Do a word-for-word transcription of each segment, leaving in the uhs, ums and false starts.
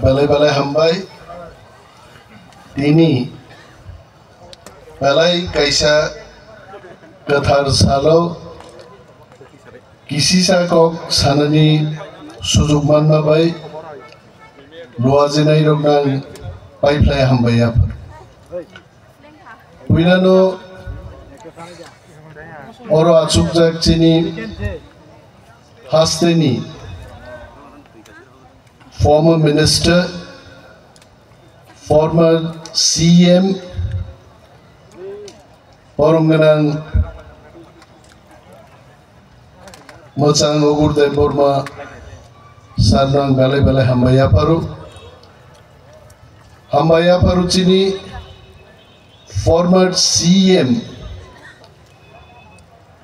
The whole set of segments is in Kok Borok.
Belai belai hambai. Tini belai kaisa kwthar salo kisisa kok sanani sujuk manma bai luajinai rokno ang paiphlai hambai yaphar. Puilano oro achukjak chini hasteni former minister, former C M, borom gwnang Mwchang Ogur Debbarma sir no ang belai belai hambai yapharo. Hambai yapharo chini former C M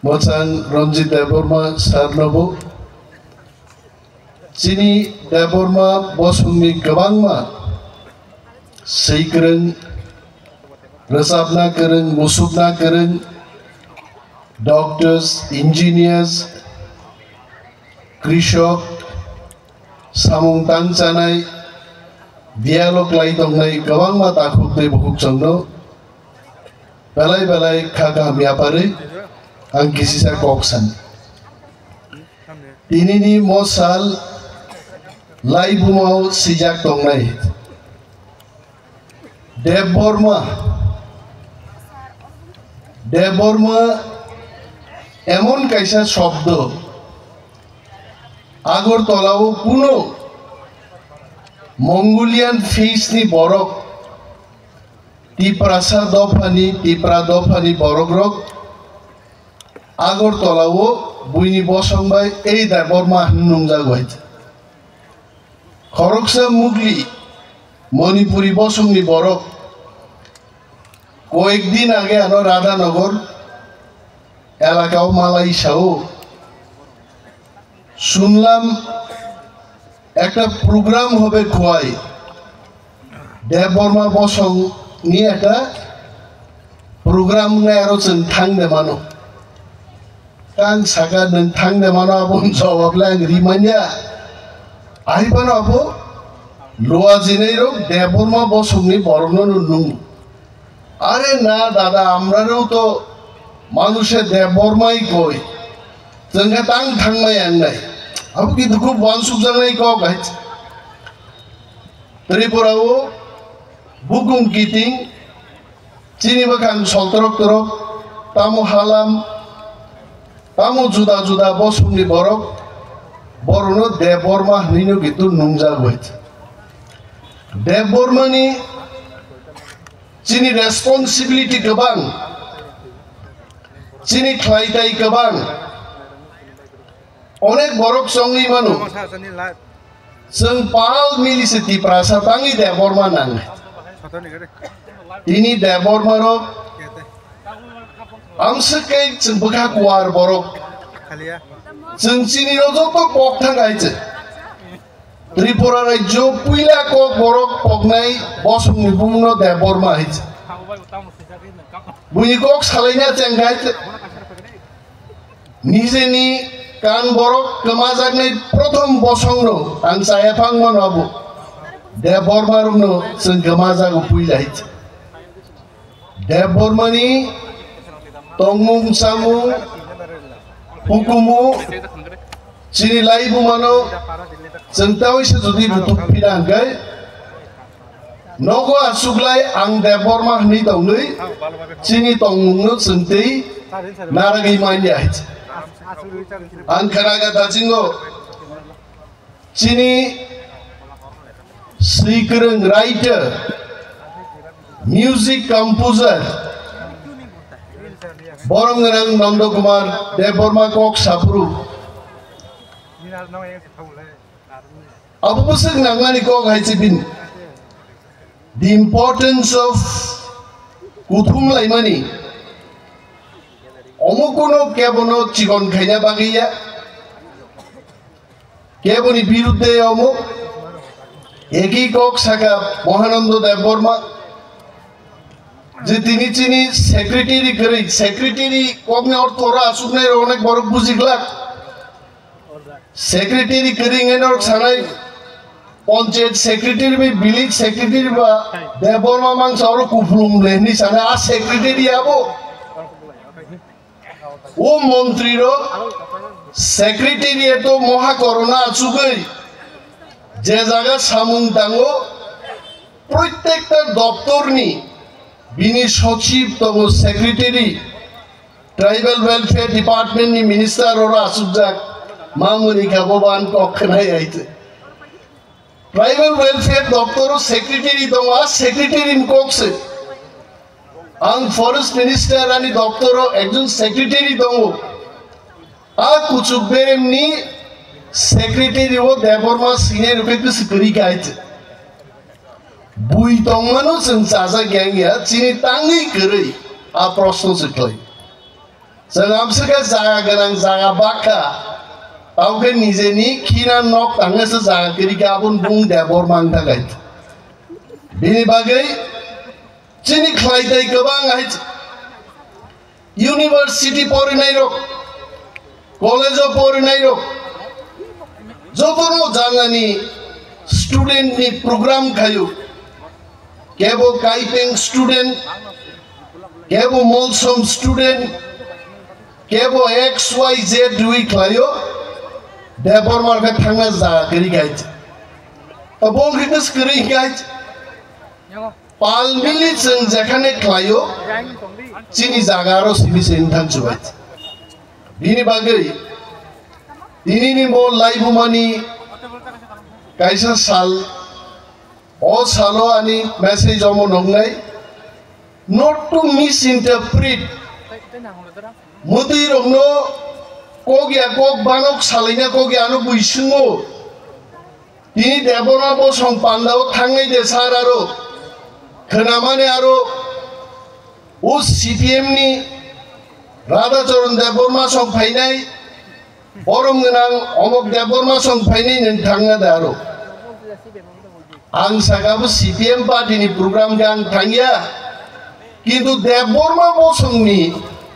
Mwchang Ranjit Debbarma sir no bo. Chini Debbarma bosongni kwbangma swi kwrwng, rwchapna kwrwng, musukna kwrwng, doctors, engineers, krishok, samung tang chanai, biyalo klai tongnai kwbangma takhuk tei bukhuk chwngno belai belai kha kaham yaparwi ang kisisa kok sani. Tinini mo sal laibumao swijak tongnai. Debbarma, Debbarma emon kaisa shobdo, Agartala o kuno Mongolian face ni borok, Tiprasa dophani, Tipra dophani borokrok Agartala o buini bosong bai ei Debbarma hwnwi nungjago hai. Khoroksa Mugli Manipuri bosongni borok koyek din age ano Radhanagar elaka o malai sao sunlam ekta program hobe khwai Debbarma bosong ni ekta program nai aro chwng thang de mano. Kang saka nwng thang de mano abo jawab le ang ri manya. Ai phano abo luajinai rok Debbarma bosong ni borok no nung. Are na dada, amrareo to manushe Debbarmai koi. Chwngkhe tang thangmai ang nai. Abo kintu khub wansukjaknai kok hai. Tripura o bukung kiting chini bwkhang sol torok torok tamo halam tamo juda juda bosongni borok borokno Debbarma hwnwi no kintu nungjago hai. Debbarmani chini responsibility kwbang, chini khlaitai kwbang. Onek borok chongwi mano. Chwng pal mili se Tiprasa tangwi Debbarma nang. Tini Debbarma rok amswk khe chwng bwkha kuar borok. Chwng chini rok joto kok thang hai chwng. Tripura rajyo puila kok borok poknai bosongni bumungno Debbarma hai se. Buini kok salaina chengkhai se. Nijeni kan borok kwmajaknai prothom bosongno ang chaya phang mano abo. Debbarma rokno chwng kwmajago puila hai se. Debbarmani tongmung chamung hukumu chini laibumano chwng tawi se jodi butuk phina hwnkhe nogo achuklai ang Debbarma hwnwi tongwi chini tongmungno chwng tei naragwi manya hai. Ang khnaga dachingo. Chini swikwrwng writer, music composer, borom gwnang Nondo Kumar Debbarma kok saphuru. Abo bwswk nangmani kok hai se bini. The importance of kuthum laimani. Omo kuno kebono chikon khaina bagwi ya. Keboni birudde omo eki kok saka Mahanando Debbarma je tini chini secretary kwrwi, secretary kokni ortho oro achuknai rok onek borok bujiglak. Secretary kwrwi wngwi norok sanai Panchayat secretary bai village secretary ba Debbarma mangsa oro kupulung le hinwi sana a secretary abo. O montri rok secretariat o moha korona achugwi je jaga samung tango, proitekta doptor ni bini sochib tongo, secretary, tribal welfare department ni minister oro achukjak, mamuni kha bo ban kok khnai aite. Tribal welfare doptor o secretary tongo, a secretary ni kok se. Ang forest minister ani doptor o ekjon secretary tongo. A kuchuk berem ni secretary o Debbarma sine rokhe kwswk kwrwi kha aite. Bui tongmano chwng chajak yang ya, chini tangwi kwrwi a proshno se khlai. Chwng amswkhe jaga gwnang, jaga bakha, tamo khe nijeni khina nok tangnaisa jaga kwrwi khe aboni bung Debbarma wng thangkha. Bini bagwi chini khlai tai kwbang hai. University porinai rok, college o porinai rok, jotono janani student ni program khayo, kebo Kaipeng student, kebo Molsom student, kebo X Y Z wi khlayo, Debbarma khe thangna jaga kwrwi kha. Abo wngkhe kwswk kwrwi kha. Pal mili chwng jekhane khlaio, chini jaga aro simi se wng thang chubai. Bini bagwi tinini bo laibumani kaisa sal, o salo ani message omo nongnai, not to misinterpret. Mwtwi rokno kok ya kok banok salaina kok ya ano bui swngo. Tini Debbarma bosong pandao thangnai de sar aro khwnamani aro o C P M ni Radhacharan Debbarma song phainai, borom gwnang Omok Debbarma song phainai nwng thangna de aro. Ang saka bo C P M party ni program khe ang thangya, kintu Debbarma bosong ni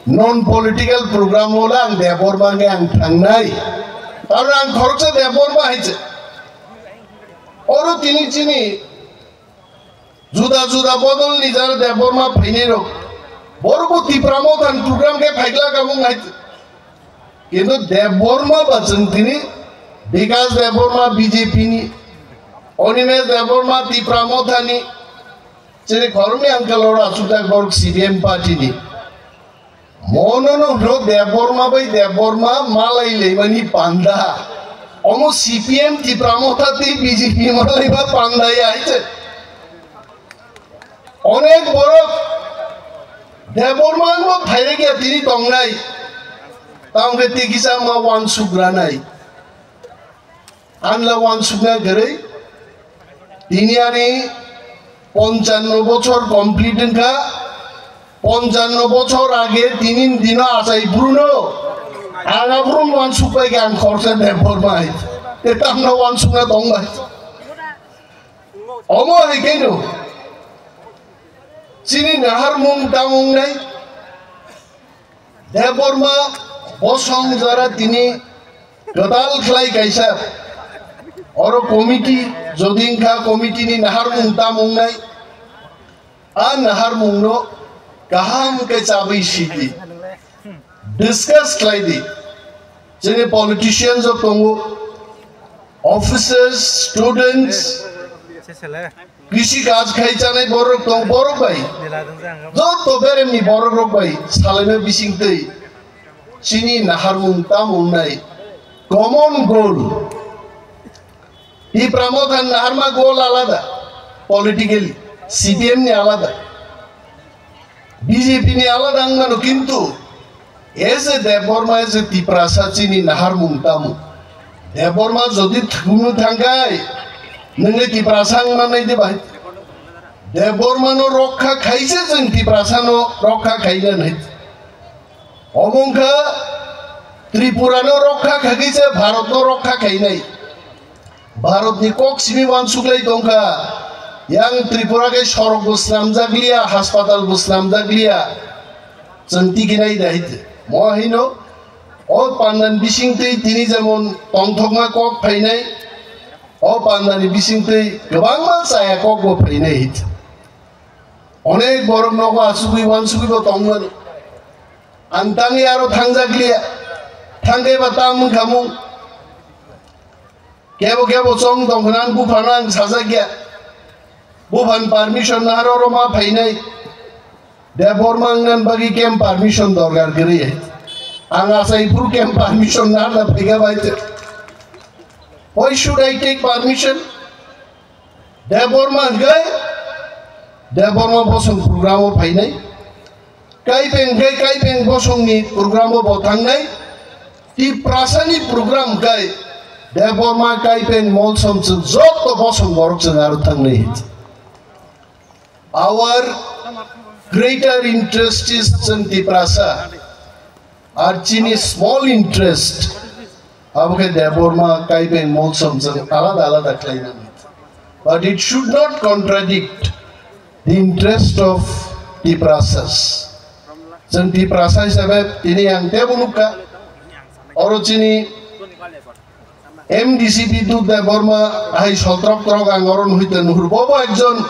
non political program o le ang Debbarma khe ang thangnai. Karon ang khoroksa Debbarma hai se. Oro tini chini juda juda bodol ni jara Debbarma phainai rok. Borok bo Tipra Motha ni program khe phaikla kamung hai. Kintu Debbarma ba chwng tini Bikas Debbarma B J P ni, Animesh Debbarma Tipra Motha ni, chini khoroknwi ang khe lora asukjak borok C P M party ni. Mono no hwno Debbarma bai Debbarma malai laimani panda. Omo C P M Tipra Motha tei B J P malai ba panda ya hai se. Onek borok Debbarma wngma phairek ya tini tongnai. Tamo khe tei kisa ma wansuk ranai. Anla wansukna kwrwi. Tini ani ponchanno bochor complete wngkha. Ponchanno bochor age tini dino achai bruno. Ang abrun wansuk bai ang khorsa Debbarma hai. Te tamno wansukna tong bai. Omo hai keno. Chini naharmung tamung nai. Debbarma bosong jora tini kwtal khlai kaisa. Oro committee jodi wngkha committee ni naharmung tamung nai. A naharmung no kaham khe chabwi sidi. Discuss khlai di. Chini politicians rok tongo, officers, students, kisi kaj khai chanai borok tong, borok bai. Joto beremni borok rok bai salaima bising twi chini naharmung tamung nai common goal. Tipra Motha ni naharma goal alada, politically, C P M ni alada, B J P ni alada wngmano, kintu as a Debbarma, as a Tiprasa chini naharmung tamo. Debbarma jodi thwngno thangkhai, nwngni Tiprasa wngma nai de bai? Debbarma no rokha khaise chwng Tiprasa no rokha khaina nai. Omo wngkha Tripura no rokha khagwi se Bharat no rokha khainai. Bharat ni kok simi uansuk lai tongkha. Yang Tripura khe sorok bo swnamjak liya, haspatal bo swnamjak liya. Chwng tiki nai da hite. Mo hino o pandan bising twi tini jemon tongthokma kok phainai. O pandani bisingtwi kwbangma chaya kokbo phainai. Onek borok nogo asugwi wansugwibo tongmani. Ang tangwi aro thangjak liya. Thangkhe ba tang wngkha mung. Kebo kebo chong tongkhna ang buphano ang sajak ya. Buphan permission nahar oro ma phainai. Debbarma wngna bagwi kem permission dorkar kwrwi. Ang asai phuru kem permission narna phaikha bai. Why should I take permission? Debbarma hwnkhe Debbarma bosong program o phainai. Kaipeng hwnkhe Kaipeng bosongni program o bo thangnai. Tiprasani program hwnkhe Debbarma, Kaipeng, Molsom chwng joto bosong borok chwng aro thangnai. Our greater interest is chwng Tiprasa. Ar chini small interest, abo khe Debbarma, Kaipeng, Molsom chwng alada alada khlainani. But it should not contradict the interest of Tiprasas. Chwng Tiprasa hisabe tini ang tebo nukha, oro chini M D C Bidut Debbarma hai soltrok trok ang oro nuhite nuhur. Bobo ekjon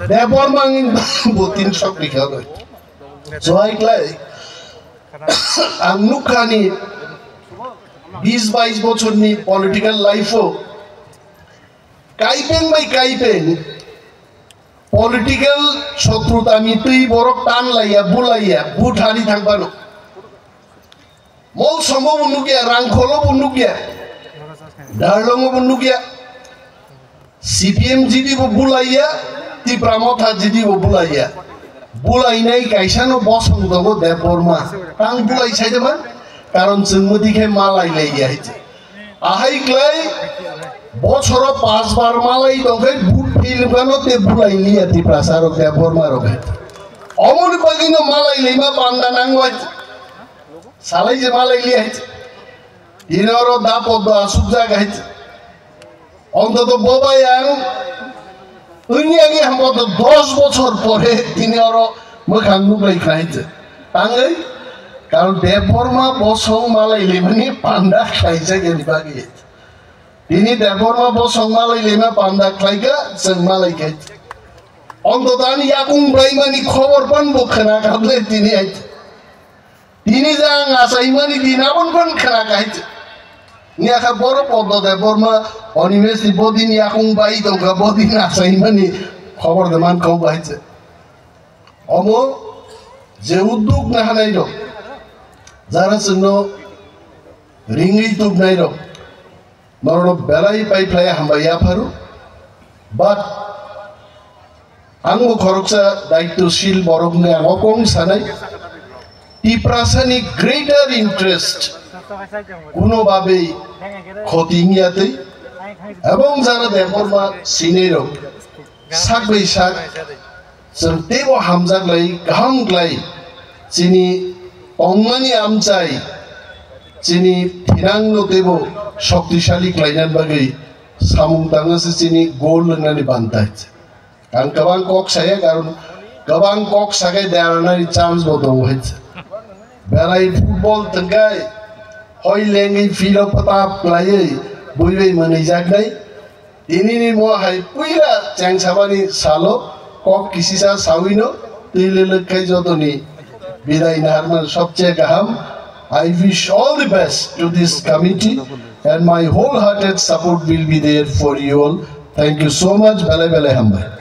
Debbarma wngwi bo tin sok rikha bai. So I klai ang nukhani bis bais bochorni political life o Kaipeng bai Kaipeng political sotruta mitwi borok tan laiya, bulaiya, buthani thangphano. Molsomo bo nukya, Rangkholo bo nukya, Darlongo bo nukya, C P M G D bo bulaiya, Tipra Motha G D bo bulaiya. Bulainai kaisano bosong tongo Debbarma. Tang bulai saide man, karon chwng mudi khe malai laiya hai se. Ahai klai bochoro pas bar malai tongkhe but phil phano te bulai liya Tiprasa rok Debbarma rok hai. Omoni bagwino malai lima panda nangwai. Salai je malai liya hai. Tini oro da poddo asuk jaga hai. Ontoto bobai ang wngya wngya hambo to dos bochor pore tini oro mwkhang nuklai khlai je. Tangwi karon Debbarma bosong malai limani panda khlaijak yani bagwi. Tini Debbarma bosong malai lima panda khlaika chwng malai khai. Ontoto ani yakung bai mani khobor pan bo khna kable tini hai. Tini je ang achaimani din aboni phan khna kahai se. Wngya kha boro Poddo Debbarma Animesh ni bodin yakung bai tongkha bodin achaimani khobor de man kok bahai se. Omo je udduk nahanai rok, jara chwngno ringwi tubnai rok, norokno belai pai phlai hambai yapharu. But ang bo khoroksa daitwshil borok wngwi ang o kong sanai. Tiprasani greater interest kuno babe khoti wngya twi. Ebong jara Debbarma sinai rok sak bai sak chwng teibo hamjak lai, kaham klai, chini tongmani amchai, chini thinangno teibo shoktisali khlainani bagwi samung tangna se chini goal wngnani bantai. Ang kwbang kok saya, karon kwbang kok sakai deranani chance bo tongo hai se. Belai football tongkai, hoi lengwi field o patap klaiwi bui bai mwnwi jaknai. Tinini mo hai puila cheng sabani salo kok kisisa sawino twi lelek khai jotoni bidai naharman sobche kaham. I wish all the best to this committee and my wholehearted support will be there for you all. Thank you so much. Belai belai hambai.